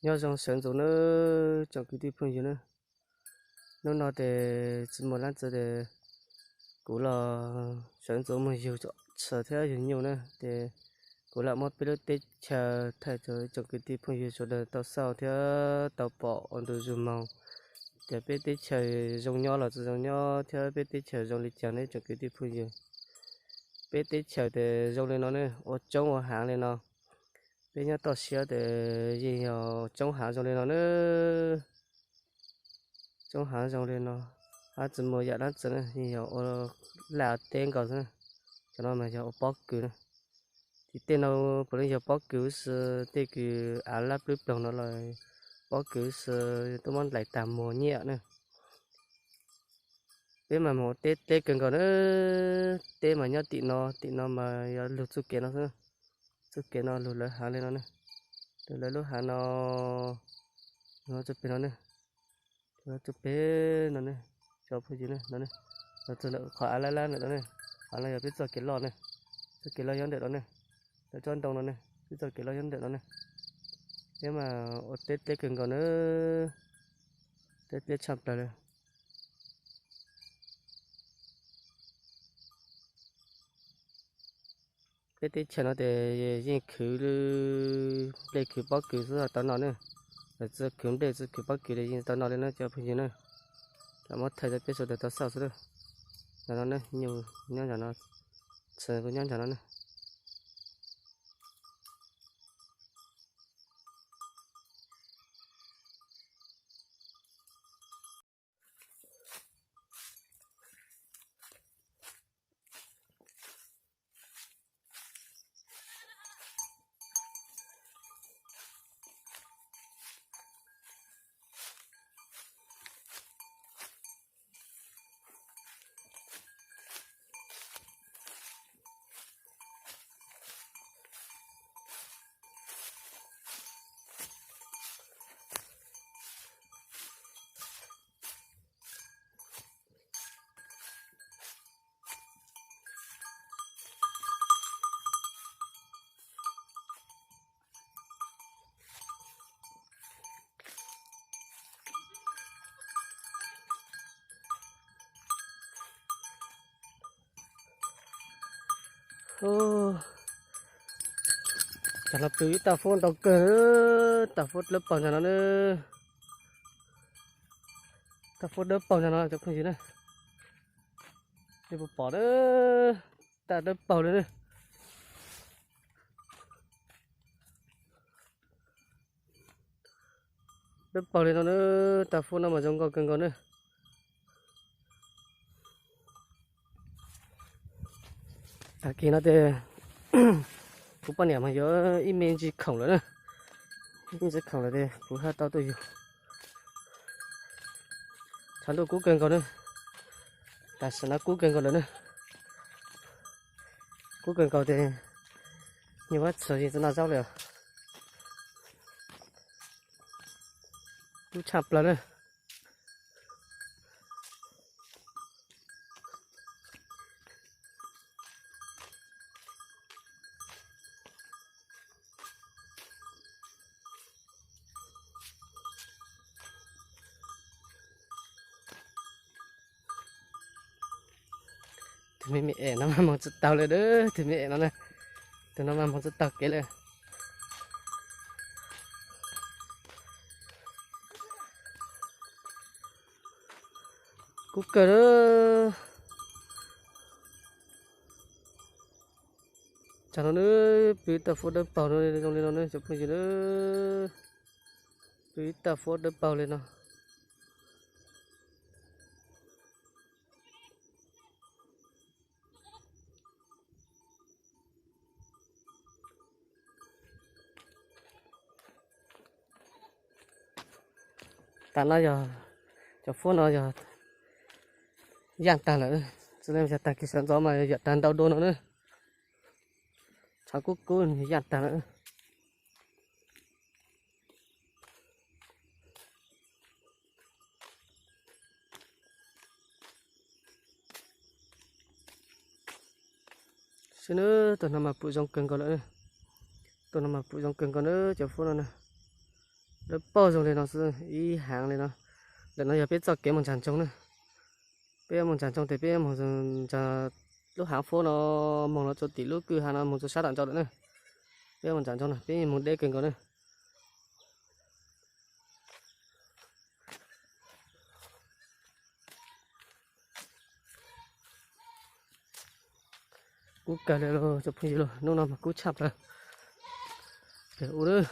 Nyob zoo sawv ntxov nawb tsoom kwv tij phooj ywg nawb. Hnub no ces tsis muaj dab tsi ces kuv los sawv ntxov mus yug tshis thiab yug nyuj na ces kuv lam muab peb lub teb chaws thaij rau tsoom kwv tij phooj ywg sawv daws tau xauj thiab tau pom ua ntu zus moog. Ces peb teb chaws zoo nyob los tsis zoo nyob thiab peb teb chaws zoo li cas ne tsoom kwv tij phooj ywg. Peb teb chaws ces zoo li no ne, ua tsob ua haav li no. Peb nyob toj siab ces yeej yog tsob haav zoo li no na. Tsob haav zoo li no, hab tsis muaj yam dab tsi na, yeej yog ua laj teb nkaus xwb. Cov no mas yog ua pob kws na. Tim tej no puav leej yog pob kws xwb, tej kws av lab plwb ploog no los pob kws xwb, twb muab nplaim tag muag nyiaj na. Peb mas moog ua teb dleb kawg nkaus na. Teb mas nyob tim no, tim no mas yog lug txuj kev no xwb. Txuj kev no lug lawv haav li no ne. Lug lawv lub haav no, lug txuj peg no ne. Lug txuj peg no ne, cov phooj ywg ne, no ne. Lug txug ntawm qhov av lab lab ntawm no ne. Qhov no yog peb txoj kev loj ne. Txoj kev loj nyob ntawm no ne. Lawv tsob ntoo no ne, peb txoj kev loj nyob ntawm no ne. Peb mas ua teb dleb kawg nkaus na. Teb dleb tshaj plaws li. Peb teb chaws no ces yeej khwv nplej khwv pob kws xwb tau noj ne. Lawv tsi khwv nplej tsi khwv pob kws li yeej tau noj li na cov phooj ywg na. Lam muab thaij rau peb sawv daws tau xauj xwb na. Ntawm no ne, nyuj nyob ntawm no, tshis kuj nyob ntawm no ne. Tam no pw ib tag fuab ntau kawg, tag fuab dawb paug ntag no na. Tag fuab dawb paug ntag no cov phooj ywg na. Nej puas pom na, tag dawb paug li na. Dawb paug li no na, tag fuab no mas zoo nkauj kawg nkaus na. Tag kis no ces kuv poj niam mas yuav ib me ntsis khoom lawm na. Ib me ntsis khoom lawm ces kuv haj tau tuaj yug. Tshav ntuj kub kawg nkaus na. Tam sim no kub kawg nkaus lawm na. Kub kawg nkaus ces nyuag vaj txhua yeej tsis noj zaub li os. Kub tshaj plaws na. Tus me me es no mas moog tsis taug li, tus me es no na, tus no mas moog tsis taug kev li. Kub kawg. Tsam no na, pw ib tag fuab dawb paug no zoo li no na cov phooj ywg na. Pw ib tag fuab dawb paug li no. Tam no yog cov fuab no yog yaj tag lawm, tsis li yog tag kis sawv ntxov mas yam tag ntau dua no na. Tshav kub kub yaj tag lawm. Sib nab, tuaj no mas pum zoo kawg nkaus lawm. Tuaj no mas pum zoo kawg nkaus na cov fuab no na. Lawv pauj zoo li no xwb, ib haav li no. Ntawm no yog peb txoj kev moog ntsaag ntsoog na. Peb moog ntsaag ntsoog tes peb moog ntsaag lub haav fab no, moog lug rua tim lub kwj ha no, moog rua sab tom ntej lawm na. Peb moog ntsaag ntsoog no, peb moog deb kawg nkaus na. Kub kawg li lauj cov phooj ywg lauj, nub no mas kub tshaj plaws. Ua lawm,